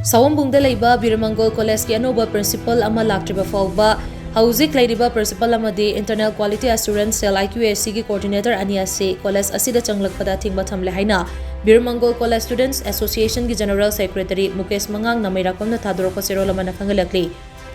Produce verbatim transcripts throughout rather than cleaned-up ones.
ꯁꯑꯣꯝꯕꯨꯡꯗ ꯂꯩꯕ ꯕꯤꯔꯃꯪꯒꯣꯜ ꯀꯣꯂꯦꯖꯀꯤ ꯑꯅꯧꯕ ꯄ꯭ꯔꯤꯟꯁꯤꯄꯜ ꯑꯃ ꯂꯥꯛꯇ꯭ꯔꯤꯕ ꯐꯥꯎꯕ ꯍꯧꯖꯤꯛ ꯂꯩꯔꯤꯕ ꯄ꯭ꯔꯤꯟꯁꯤꯄꯜ ꯑꯃꯗꯤ Internal Quality Assurance Cell, I Q A C, ꯒꯤ ꯀꯣꯑꯣꯔꯗꯤꯅꯦꯇꯔ ꯑꯅꯤ ꯑꯁꯤ ꯀꯣꯂꯦꯖ ꯑꯁꯤꯗ ꯆꯪꯂꯛꯄꯗ ꯊꯤꯡꯕ ꯊꯝꯂꯦ ꯍꯥꯏꯅ ꯕꯤꯔꯃꯪꯒꯣꯜ ꯀꯣꯂꯦꯖ ꯁ꯭ꯇꯨꯗꯦꯟꯠꯁ ꯑꯦꯁꯣꯁꯤꯌꯦꯁꯟꯒꯤ ꯖꯦꯅꯔꯦꯜ ꯁꯦꯀ꯭ꯔꯦꯇꯔꯤ ꯃꯨꯀꯦꯁ ꯃꯉꯥꯡꯅ ꯃꯩꯔꯥꯛꯄꯝꯅ ꯊꯥꯗꯣꯔꯛꯄ ꯆꯦꯔꯣꯜ ꯑꯃꯅ ꯈꯪꯍꯜꯂꯛꯂꯤ꯫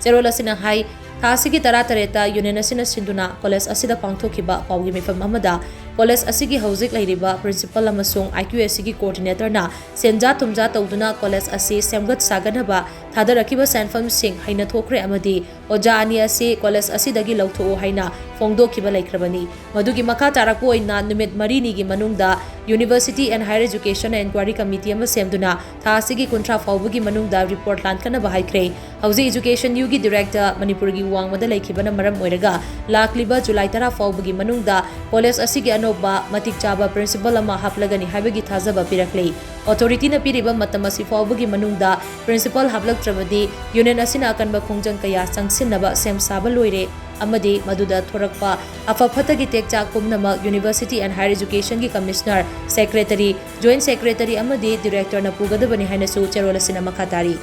ꯆꯦꯔꯣꯜ ꯑꯁꯤꯅ ꯍꯥꯏ, ꯊꯥ ꯑꯁꯤꯒꯤ ꯇꯔꯥꯇꯔꯦꯠꯇ ꯌꯨꯅꯤꯌꯟ ꯑꯁꯤꯅ ꯁꯤꯟꯗꯨꯅ ꯀꯣꯂꯦꯖ ꯑꯁꯤꯗ ꯄꯥꯡꯊꯣꯛꯈꯤꯕ ꯄꯥꯎꯒꯤ ꯃꯤꯐꯝ ꯑꯃꯗ ꯀꯣꯂꯦꯖ ꯑꯁꯤꯒꯤ ꯍꯧꯖꯤꯛ ꯂꯩꯔꯤꯕ ꯄ꯭ꯔꯤꯟꯁꯤꯄꯜ ꯑꯃꯁꯨꯡ I Q A C ꯒꯤ ꯀꯣꯑꯣꯔꯗꯤꯅꯦꯇꯔꯅ ꯁꯦꯟꯖꯥ ꯊꯨꯝꯖꯥ ꯇꯧꯗꯨꯅ ꯀꯣꯂꯦꯖ ꯑꯁꯤ ꯁꯦꯝꯒꯠ ꯁꯥꯒꯠꯅꯕ ꯊꯥꯗꯔꯛꯈꯤꯕ ꯁꯦꯟꯐꯝꯁꯤꯡ ꯍꯩꯅ ꯊꯣꯛꯈ꯭ꯔꯦ ꯑꯃꯗꯤ ꯑꯣꯖꯥ ꯑꯅꯤ ꯑꯁꯤ ꯀꯣꯂꯦꯖ ꯑꯁꯤꯗꯒꯤ ꯂꯧꯊꯣꯛꯎ ꯍꯥꯏꯅ ꯐꯣꯡꯗꯣꯛꯈꯤꯕ ꯂꯩꯈ꯭ꯔꯕꯅꯤ꯫ ꯃꯗꯨꯒꯤ ꯃꯈꯥ ꯇꯥꯔꯛꯄ ꯑꯣꯏꯅ ꯅꯨꯃꯤꯠ ꯃꯔꯤꯅꯤꯒꯤ ꯃꯅꯨꯡꯗ University and Higher Education Enquiry Committee ꯑꯃ ꯁꯦꯝꯗꯨꯅ ꯊꯥ ꯑꯁꯤꯒꯤ ꯀꯨꯟꯊ꯭ꯔꯥ ꯐꯥꯎꯕꯒꯤ ꯃꯅꯨꯡꯗ ꯔꯤꯄꯣꯔꯠ ꯂꯥꯟꯈꯠꯅꯕ ꯍꯥꯏꯈ꯭ꯔꯦ꯫ ꯍꯧꯖꯤꯛ Education U ꯒꯤ ꯗꯤꯔꯦꯛꯇꯔ ꯃꯅꯤꯄꯨꯔꯒꯤ ꯋꯥꯡꯃꯗ ꯂꯩꯈꯤꯕꯅ ꯃꯔꯝ ꯑꯣꯏꯔꯒ ꯂꯥꯛꯂꯤꯕ ꯖꯨꯂꯥꯏ ꯇꯔꯥ ꯐꯥꯎꯕꯒꯤ ꯃꯅꯨꯡꯗ ꯀꯣꯂꯦꯖ ꯑꯁꯤꯒꯤ ꯑꯅꯧꯕ ꯃꯇꯤꯛ ꯆꯥꯕ ꯄ꯭ꯔꯤꯟꯁꯤꯄꯜ ꯑꯃ ꯍꯥꯞꯂꯒꯅꯤ ꯍꯥꯏꯕꯒꯤ ꯊꯥꯖꯕ ꯄꯤꯔꯛꯂꯤ꯫ ꯑꯣꯊꯣꯔꯤꯇꯤꯅ ꯄꯤꯔꯤꯕ ꯃꯇꯝ ꯑꯁꯤ ꯐꯥꯎꯕꯒꯤ ꯃꯅꯨꯡꯗ ꯄ꯭ꯔꯤꯟꯁꯤꯄꯜ ꯍꯥꯞꯂꯛꯇ꯭ꯔꯕꯗꯤ ꯌꯨꯅꯤꯌꯟ ꯑꯁꯤꯅ ꯑꯀꯟꯕ ꯈꯣꯡꯖꯪ ꯀꯌꯥ ꯆꯪꯁꯤꯟꯅꯕ ꯁꯦꯝ ꯁꯥꯕ ꯂꯣꯏꯔꯦ ꯑꯃꯗꯤ ꯃꯗꯨꯗ ꯊꯣꯔꯛꯄ ꯑꯐ ꯐꯠꯇꯒꯤ ꯇꯦꯛꯆꯥꯛ ꯄꯨꯝꯅꯃꯛ University and Higher Education ꯒꯤ ꯀꯃꯤꯁꯅꯔ, ꯁꯦꯀ꯭ꯔꯦꯇꯔꯤ, ꯖꯣꯏꯟꯠ ꯁꯦꯀ꯭ꯔꯦꯇꯔꯤ ꯑꯃꯗꯤ ꯗꯤꯔꯦꯛꯇꯔꯅ ꯄꯨꯒꯗꯕꯅꯤ ꯍꯥꯏꯅꯁꯨ ꯆꯦꯔꯣꯜ ꯑꯁꯤꯅ ꯃꯈꯥ ꯇꯥꯔꯤ꯫